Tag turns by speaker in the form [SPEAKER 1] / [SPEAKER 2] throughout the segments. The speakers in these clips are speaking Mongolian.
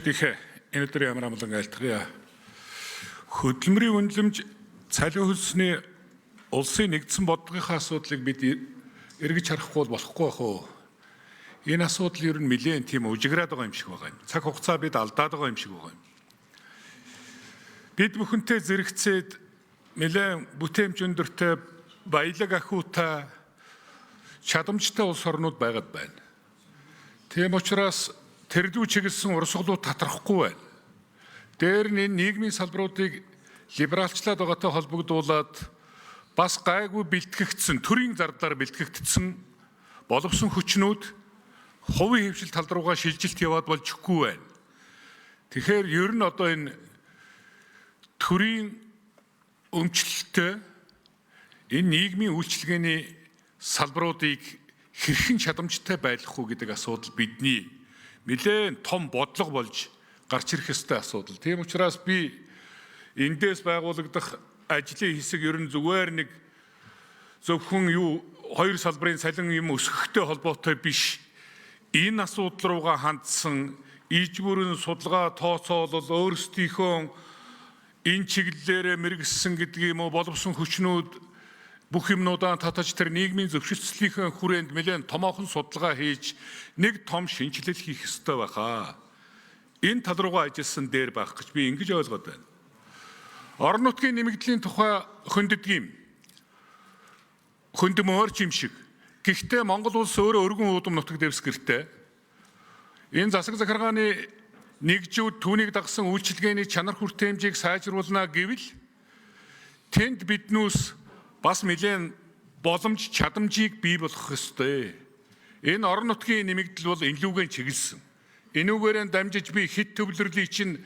[SPEAKER 1] Тийхээ энэ өдрийн ямар амлан айлтгая. Хөдөлмөрийн үнэлэмж, цалин хөлсний улсын нэгдсэн бодлогынхаа асуудлыг бид эргэж харахгүй бол болохгүй байх уу? Энэ асуудал ер нь нэлээд тийм ужиграад байгаа юм шиг байгаа юм. Цаг хугацаа бид алдаад байгаа юм шиг байгаа юм. Бид бүхэнтэй зэрэгцээд нэлээд бүтээмж өндөртэй, баялаг ахиутай, чадамжтай улс орнууд байгаад байна. Тийм учраас тэрлүү чиглэсэн урсгалууд татрахгүй байна. Дээр нь энэ нийгмийн салбаруудыг либералчлаад байгаатай холбогдуулаад бас гайгүй бэлтгэгдсэн, төрийн зардлаар бэлтгэгдсэн боловсон хүчнүүд хувийн хэвшил тал руугаа шилжилт яваад болж өгөхгүй байна. Тэгэхээр ер нь одоо энэ төрийн өмчлөлтөй энэ нийгмийн үйлчилгээний салбаруудыг хэрхэн чадамжтай байлгах уу гэдэг асуудал бидний нэлээд том бодлого болж гарч ирэх ёстой асуудал. Тийм учраас би эндээс байгуулагдах ажлын хэсэг ер нь зүгээр нэг зөвхөн юу хоёр салбарын цалин юм өсгөхтэй холбоотой биш. Энэ асуудал руугаа хандсан иж бүрэн судалгаа тооцоолол өөрсдийнхөө энэ чиглэлээрээ мэргэссэн гэдэг юм уу боловсон хүчнүүд бүх юмнуудаа татаж тэр нийгмийн зөвшөлтслийнхээ хүрээнд нэлээд томоохон судалгаа хийж нэг том шинэчлэл хийх ёстой байхаа. Энэ тал руугаа ажилласан дээр байх гэж би ингэж ойлгоод байна. Орон нутгийн нэмэгдлийн тухай хөндөдөг юм. Хөндмөр ч юм шиг. Гэхдээ Монгол улс өөрөө өргөн уудам нутаг дэвсгэртэй. Энэ засаг захиргааны нэгжүүд түүнийг дагсан үйлчилгээний чанар хүртээмжийг сайжруулна гэвэл тэнд биднүүс бас нэлээд боломж чадамжийг бий болгох ёстой. Энэ орон нутгийн нэмэгдэл бол энэлүүгээр чиглэсэн. Энүүгээрээ дамжиж би хит төвлөрлийг чинь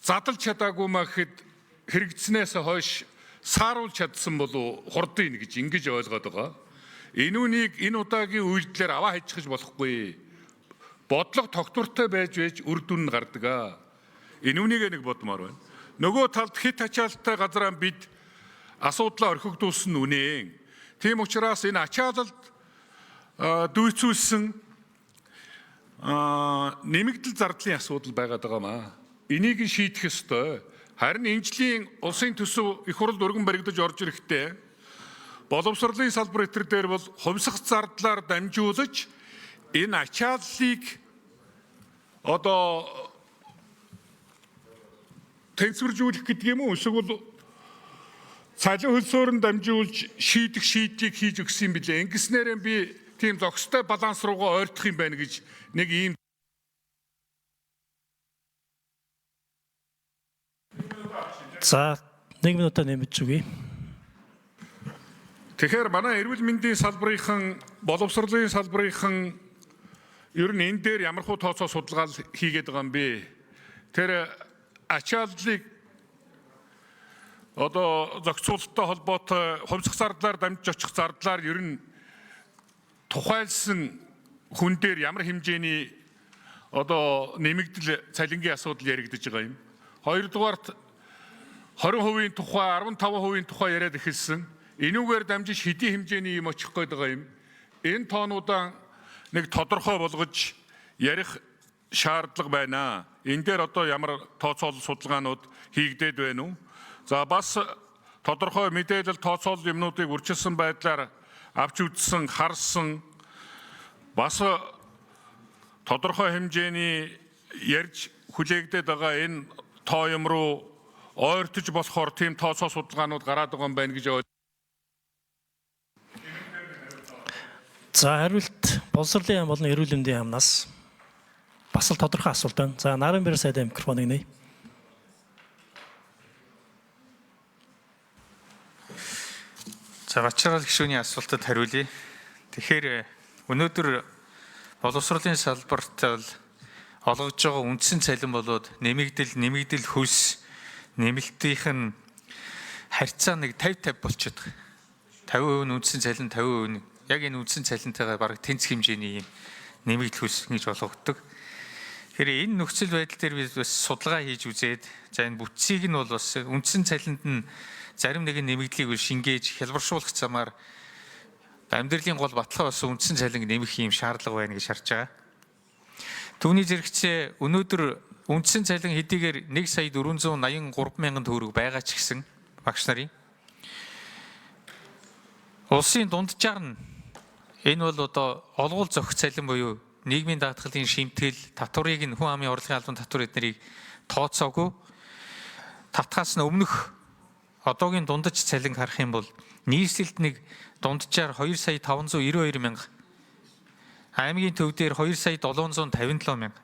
[SPEAKER 1] задалж чадаагүй маа гэхэд хэрэгжснээс хойш сааруулж чадсан болов хурдын гэж ингэж ойлгоод байгаа. Энүүнийг энэ удаагийн үйлдэлээр аваа хайчихж болохгүй. Бодлого тогтвортой байж байж үр дүн нь гардаг. Энүүнийг нэг бодмоор байна. Нөгөө талд хит ачаалттай газараа бид асуудлаа орхигдуулсан нь үнэн. Тийм учраас энэ ачаалалд дүйцүүлсэн нэмэгдэл зардлын асуудал байгаад байгаа маа. Энийг шийдэх ёстой. Харин энэ жилийн улсын төсөв их хурлд өргөн баригдаж орж ирэхдээ боловсролын салбар этэр дээр бол хувьсах зардлаар дамжуулж энэ ачааллыг одоо тэнцвэржүүлэх гэдэг юм уу эсвэл цалин хөлсөөр нь дамжуулж шийдэх шийдлийг хийж өгсөн юм билээ. Ингэснээр би тийм зохистой баланс руугаа ойртох юм байна гэж нэг ийм.
[SPEAKER 2] За, 1 минутаа нэмж өгье.
[SPEAKER 1] Тэгэхээр манай эрүүл мэндийн салбарынхан, боловсролын салбарынхан ер нь энэ дээр ямар хуу тооцоо судалгаа хийгээд байгаа юм бэ? Тэр ачааллыг одоо зохицуулалттай холбоотой хувьсах зардлаар дамжиж очих зардлаар ер нь тухайлсан хүн дээр ямар хэмжээний одоо нэмэгдэл цалингийн асуудал яригдаж байгаа юм. Хоёрдугаарт 20% тухай, 15% тухай яриад эхэлсэн. Энүүгээр дамжиж хэдийн хэмжээний юм очих гээд байгаа юм. Энэ тоонуудаа нэг тодорхой болгож ярих шаардлага байна. Энэ дээр одоо ямар тооцоолол судалгаанууд хийгдээд байна уу? За бас тодорхой мэдээлэл тооцоолол юмнуудыг үрчилсэн байдлаар авч үзсэн, харсан бас тодорхой хэмжээний ярьж хүлээгдээд байгаа энэ тоо юм руу ойртож болохоор тийм тооцоо судалгаанууд гараад байгаа юм байна гэж.
[SPEAKER 2] За, хариулт боловсролын яам болон эрүүл мэндийн яамнаас бас л тодорхой асуулт байна. За, Наранбэр сайдын микрофоныг нээе.
[SPEAKER 3] За, Бачаргал гишүүний асуултад хариулъя. Тэгэхээр өнөөдөр боловсролын салбарт бол олгож байгаа үндсэн цалин болоод нэмэгдэл хөлс нэмэлтийнх нь харьцаа нэг 50-50 болчиход байгаа. 50% нь үндсэн цалин, 50% нь яг энэ үндсэн цалинтайгаа бараг тэнцэх хэмжээний юм нэмэгдэл хөлс гэж болгогддог. Тэгэхээр энэ нөхцөл байдал дээр бид бас судалгаа хийж үзээд, за энэ бүтцийг нь бол бас үндсэн цалинд нь зарим нэгэн нэмэгдлийг шингээж хялбаршуулах замаар амьдралын гол баталгаа болсон үндсэн цалинг нэмэх юм шаардлага байна гэж харж байгаа. Түүний зэрэгцээ өнөөдөр үндсэн цалин хэдийгээр 1 сая 483 мянган төгрөг байгаа ч гэсэн багш нарын улсын дунджаар нь энэ бол одоо олгуул зохих цалин буюу нийгмийн даатгалын шимтгэл татварыг нь хүн амын орлогын албан татвар эднэрийг тооцоогүй татхаас нь өмнөх одоогийн дундаж цалин харах юм бол нийслэлд нэг дунджаар 2 сая 592 мянга, аймгийн төв дээр 2 сая 757 мянга,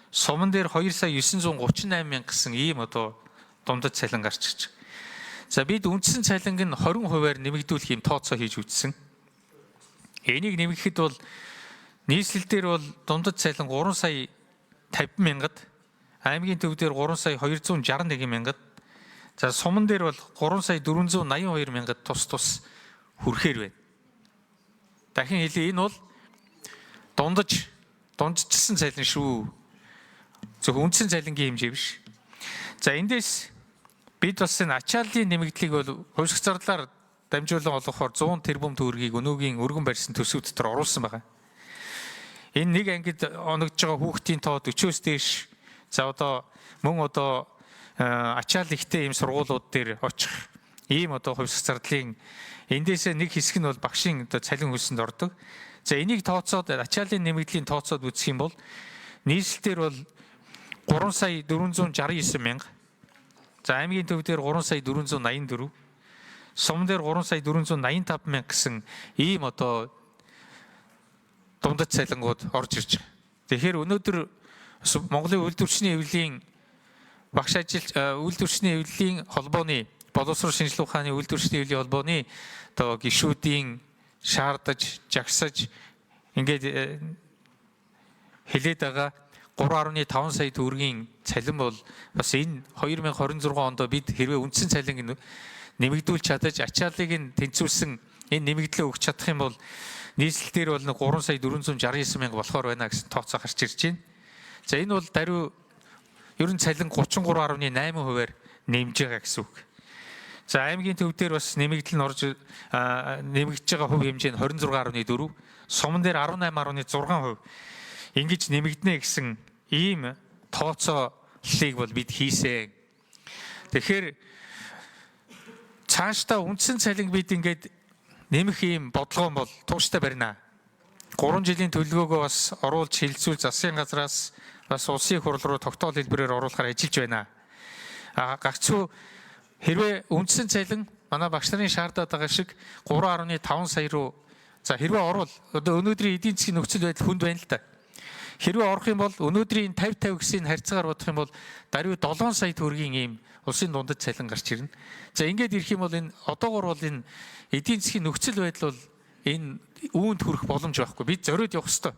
[SPEAKER 3] суман дээр 2 сая 938 мянга гэсэн ийм одоо дундаж цалин гарч ирж байгаа. За бид үндсэн цалинг нь 20%-аар нэмэгдүүлэх юм тооцоо хийж үзсэн. Энийг нэмэхэд бол нийслэл дээр бол дундаж цалин 3 сая 50 мянгад, аймгийн төв дээр 3 сая 261 мянгад, за суман дээр бол 3 сая 482 мянгад тус тус хүрэхээр байна. Дахин хэлье, энэ бол дунджсан цалин шүү. Зөвхөн үндсэн цалингийн хэмжээ биш. За эндээс бид бас энэ ачааллын нэмэгдлийг бол хувьсгах зарлаар дамжуулан олгохоор 100 тэрбум төгрөгийг өнөөгийн өргөн барьсан төсөв дотор оруулсан байгаа. Энэ нэг ангид оногдож байгаа хүүхдийн тоо 40-оос дээш, за одоо мөн одоо ачаал ихтэй ийм сургуулиуд дээр очих ийм одоо хувьсгах зардлын эндээсээ нэг хэсэг нь бол багшийн одоо цалин хөлсөнд ордог. За энийг тооцоод ачааллын нэмэгдлийн тооцоод үзэх юм бол нийслэл дээр бол 3 сая 469 мянга, за аймгийн төв дээр 3 сая 484, сум дээр 3 сая 485 мянга гэсэн ийм одоо дундаж цалингууд орж ирж байгаа. Тэгэхээр өнөөдөр Монголын үйлдвэрчний эвлийн багш ажил үйлдвэрчний эвлэлийн холбооны боловсрол шинжилгээ ухааны үйлдвэрчний эвлийн холбооны одоо гишүүдийн шаардаж, жагсаж ингээд хэлээд байгаа 3.5 сая төгрөгийн цалин бол бас энэ 2026 онд бид хэрвээ үндсэн цалинг нэмэгдүүлж чадаж ачааллыг нь тэнцвүүлсэн энэ нэмэгдлээ өгч чадах юм бол нийслэл дээр бол 3 сая 469 мянга болохоор байна гэсэн тооцоо гарч ирж байна. За энэ бол даруй ер нь цалин 33.8%-аар нэмж байгаа гэсэн үг. За аймгийн төв дээр бас нэмэгдэл нь орж нэмэгдэж байгаа хувь хэмжээ нь 26.4, суман дээр 18.6% ингэж нэмэгдэнэ гэсэн ийм тооцооллыг бол бид хийсэн. Тэгэхээр цаашдаа үндсэн цалинг бид ингээд нэмэх ийм бодлогоо бол тууштай барина. 3 жилийн төлөвлөгөөгөө бас оруулж хилцүүл засгийн газраас бас улсын хурал руу тогтоол хэлбэрээр оруулахаар ажиллаж байна. Гагцхүү хэрвээ үндсэн цалин манай багш нарын шаардаад байгаа шиг 3.5 сая руу за хэрвээ орвол одоо өнөөдрийн эдийн засгийн нөхцөл байдал хүнд байна л да. Хэрвээ орох юм бол өнөөдрийн 50 50 гэсэн харьцаагаар бодох юм бол даруй 7 сая төгрөгийн ийм улсын дундаж цалин гарч ирнэ. За ингээд ирэх юм бол энэ одоогор бол энэ эдийн засгийн нөхцөл байдал бол энэ үүнд хүрэх боломж байхгүй. Бид зориуд явах ёстой.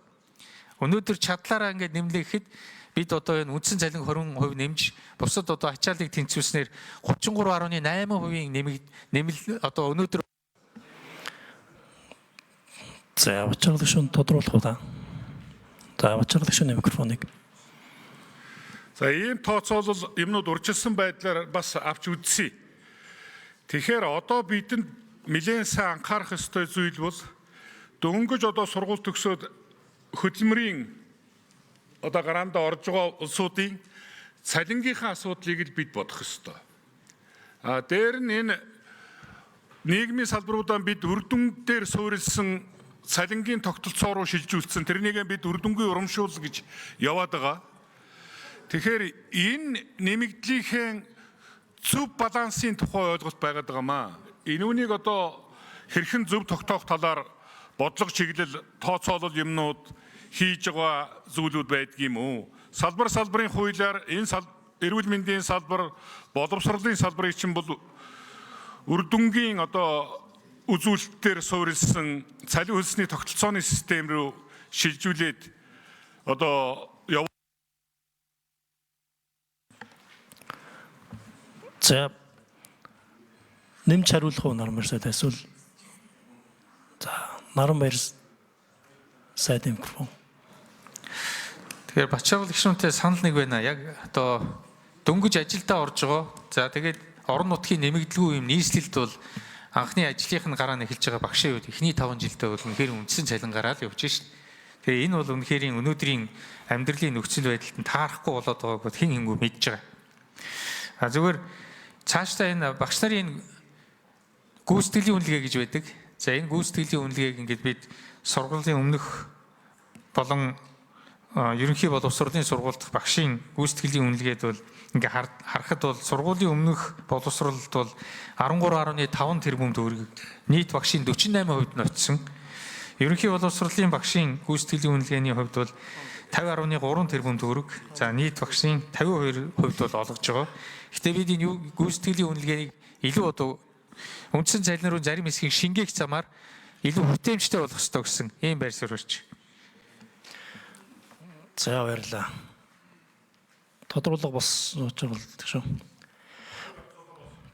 [SPEAKER 3] Өнөөдөр чадлаараа ингээд нэмлээ гэхэд бид одоо энэ үндсэн цалин 20% нэмж бусад одоо ачааллыг тэнцвүүлснээр 33.8%-ийн нэмэл одоо өнөөдөр.
[SPEAKER 2] За Бачаргал гишүүн тодруулах уу та? За Бачаргал гишүүний микрофоныг.
[SPEAKER 1] За ийм тооцоолол юмнууд урьдчилсан байдлаар бас авч үзье. Тэгэхээр одоо бидэнд нэлээн сайн анхаарах ёстой зүйл бол дөнгөж одоо сургууль төгсөөд хөдөлмөрийн одоо гараандаа орж байгаа улсуудын цалингийнхаа асуудлыг л бид бодох ёстой. А дээр нь энэ нийгмийн салбаруудаа бид үр дүн дээр суурилсан цалингийн тогтолцоо руу шилжүүлсэн. Тэрнийг бид үр дүнгийн урамшуул гэж яваад байгаа. Тэгэхээр энэ нэмэгдлийнхээ зөв балансын тухай ойлголт байгаад байгаа маа. Энэ үнийг одоо хэрхэн зөв тогтоох талаар бодлого чиглэл тооцоолол юмнууд хийж байгаа зүйлүүд байдгийм үү? Салбар салбарын хуулиар энэ эрүүл мэндийн салбар, боловсролын салбарыг чинь бол үр дүнгийн одоо үзүүлэлтээр суурилсан цалин хөлсний тогтолцооны систем рүү шилжүүлээд одоо яв.
[SPEAKER 2] За нэмж хариулах уу Наранбаяр сайд эсвэл за Наранбаяр сайдын микрофон.
[SPEAKER 3] Тэгэхээр Бачаргал гишүүнтэй санал нэг байна. Яг одоо дөнгөж ажилдаа орж байгаа. За тэгээд орон нутгийн нэмэгдэлгүй юм нийслэлд бол анхны ажлынх нь гараа нь эхэлж байгаа багшийн үед эхний 5 жилдээ бол үнэхээр үндсэн цалин гараад явж шин. Тэгээ энэ бол үнэхээр өнөөдрийн амьдралын нөхцөл байдалд нь таарахгүй болоод байгааг бол хэн хингүй мэдж байгаа. А зүгээр цаашдаа энэ багш нарын энэ гүйцэтгэлийн үнэлгээ гэж байдаг. За, энэ гүйцэтгэлийн үнэлгээг ингээд бид сургуулийн өмнөх болон ерөнхий боловсролын сургуульд багшийн гүйцэтгэлийн үнэлгээд бол ингээ харахад бол сургуулийн өмнөх боловсролд бол 13.5 тэрбум төгрөг нийт багшийн 48% нь очсон. Ерөнхий боловсролын багшийн гүйцэтгэлийн үнэлгээний хувьд бол 50.3 тэрбум төгрөг. За, нийт багшийн 52% бол олгож байгаа. Гэхдээ бид энэ гүйцэтгэлийн үнэлгээг илүү одоо үндсэн цалин руу зарим хэсгийг шингээх замаар илүү бүтээмжтэй болох ёстой гэсэн ийм байр суурь барьж.
[SPEAKER 2] За, баярлалаа. Тодруулга бас учир болдог шүү.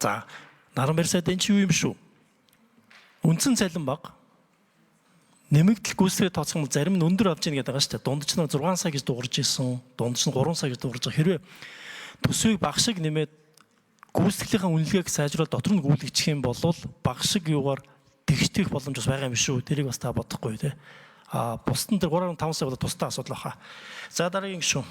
[SPEAKER 2] За, Наранбар сайд, энэ чи юу юм шүү? Үндсэн цалин бага. Нэмэгдэл гүйцэтгэх тооцох юм бол зарим нь өндөр авч ийн гэдэг байгаа шүү дээ. Дундч нь 6 сая гэж дуугарч исэн, дундч нь 3 сая гэж дуугарч байгаа. Хэрвээ төсвийг бага шиг нэмээд гүйцэтгэлийнхаа үнэлгээг сайжруулаад дотор нь гүйлгчих юм бол бага шиг юугаар тэгшдэх боломж бас байгаа юм шүү. Тэрийг бас та бодохгүй тий. А бусдын дээр 3.5 сая бол тусдаа асуудал баха. За, дараагийн гишүүн.